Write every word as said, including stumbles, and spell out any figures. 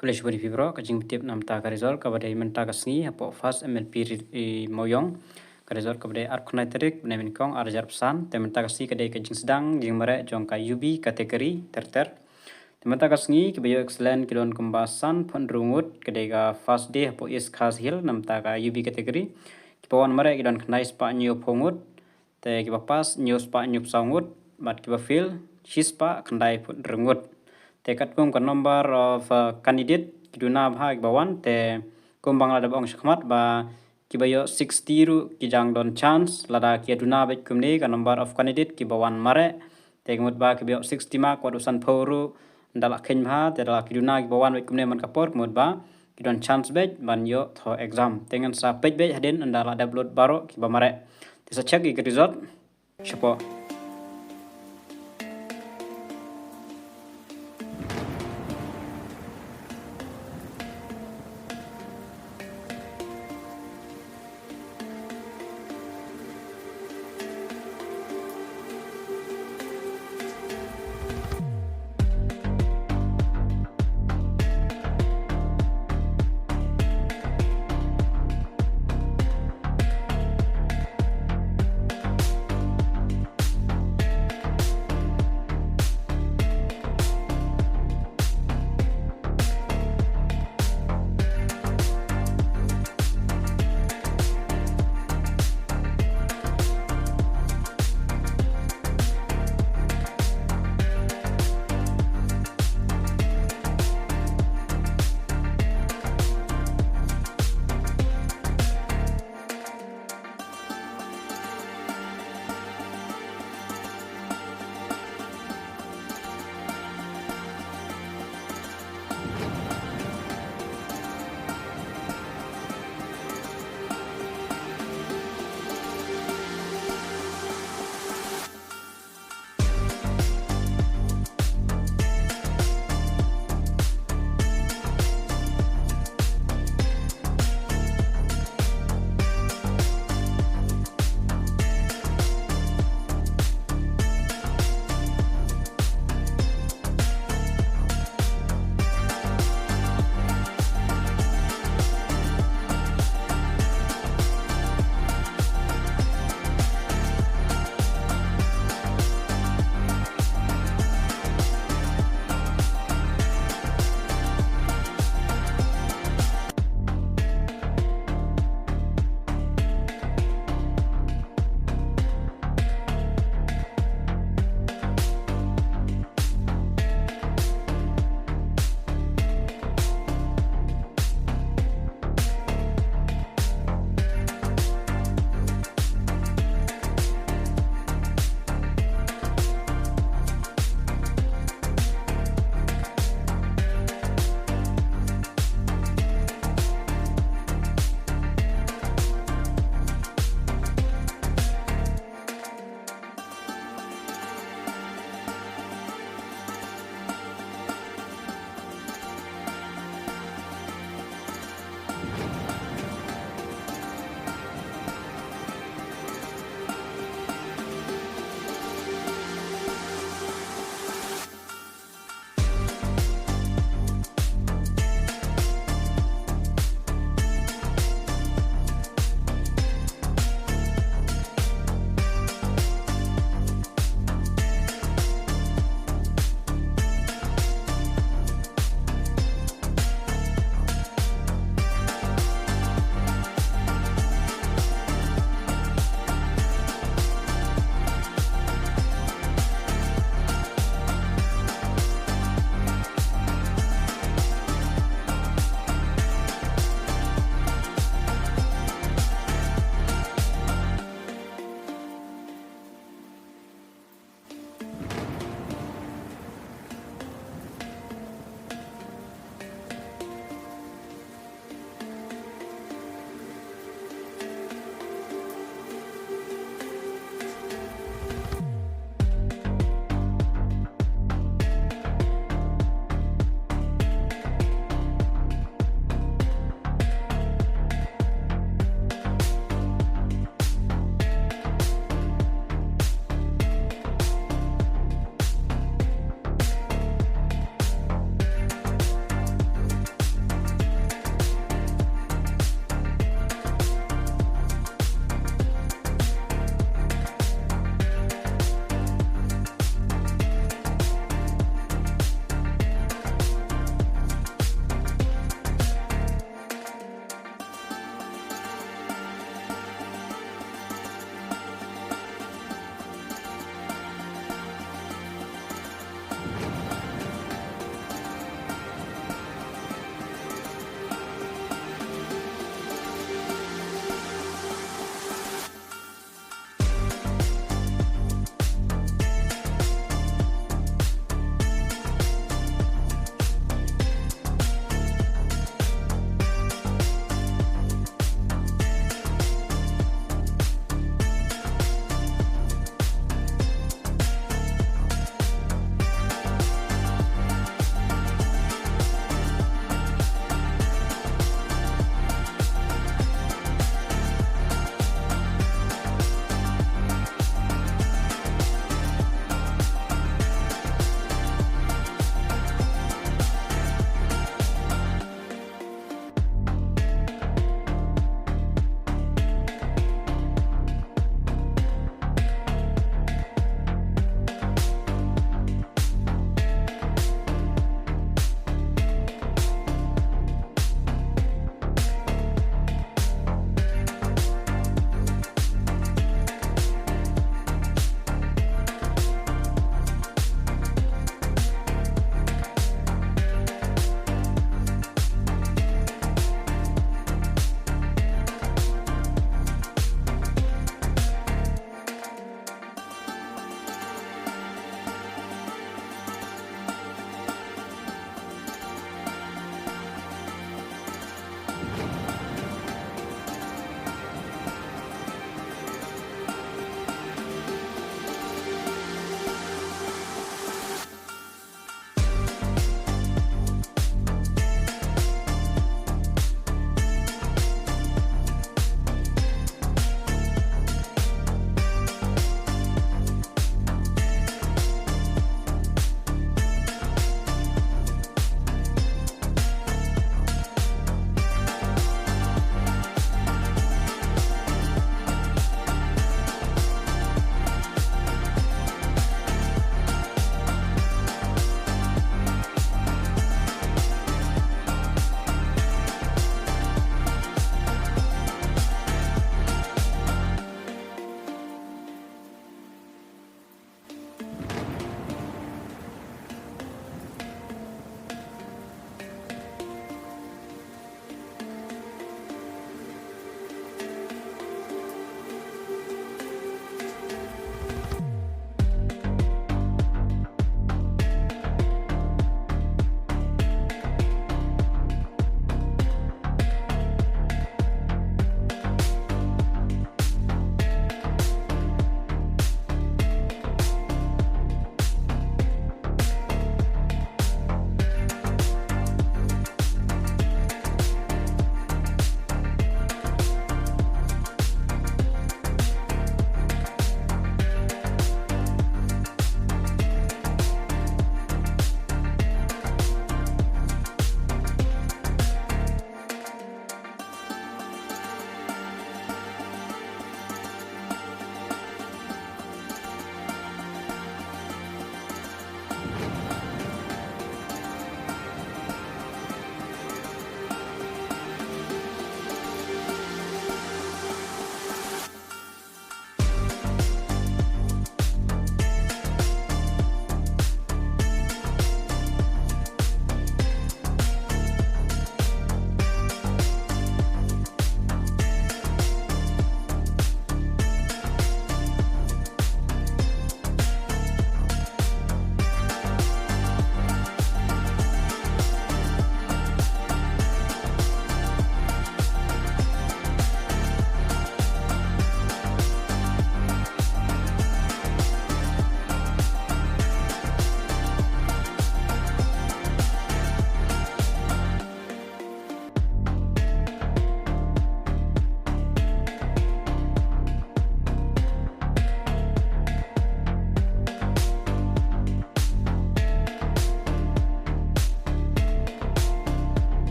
Khublei shibun ïa phi baroh. Ka jingpyntip namar ka result kaba dei mynta ka sngi hapoh first M L P ri-, i Mawïong. Ka result kaba dei arphew khyndai tarik bnai Mynnyngkong arhajar arphew san. Te mynta ka sngi ka dei ka jingsdang jingmareh jong ka U B category ter ter. Te mynta ka sngi kiba ïoh excellent ki don kumba sanphew hynriew ngut, ka dei ka first day hapoh East Khasi Hills namar ka U B category. Kiba wan mareh ki don khyndai spah hynñiewphew ngut. Te kiba pass hynñiew spah hynñiewphew saw ngut, bad kiba fail shi spah khyndaiphew hynriew ngut. Te katkum ka number of, uh, candidate ki duna bha kiba wan, te kumba nga la dep ong shakhmat ba kiba ïoh sixty ruh ki dang don chance, lada ki ïa duna beit kumne ka number of candidate kiba wan mareh. Te ka mut ba kiba ïoh sixty mark wat u sanphew ruh ynda la kheiñ bha, te da la ki duna kiba wan beit kumne man ka por, ka mut ba ki don chance beit ban ïoh thoh exam. Te ngin sa peit beit hadien ynda la dep lut baroh kiba mareh. Te sa check ïa ki result shapoh.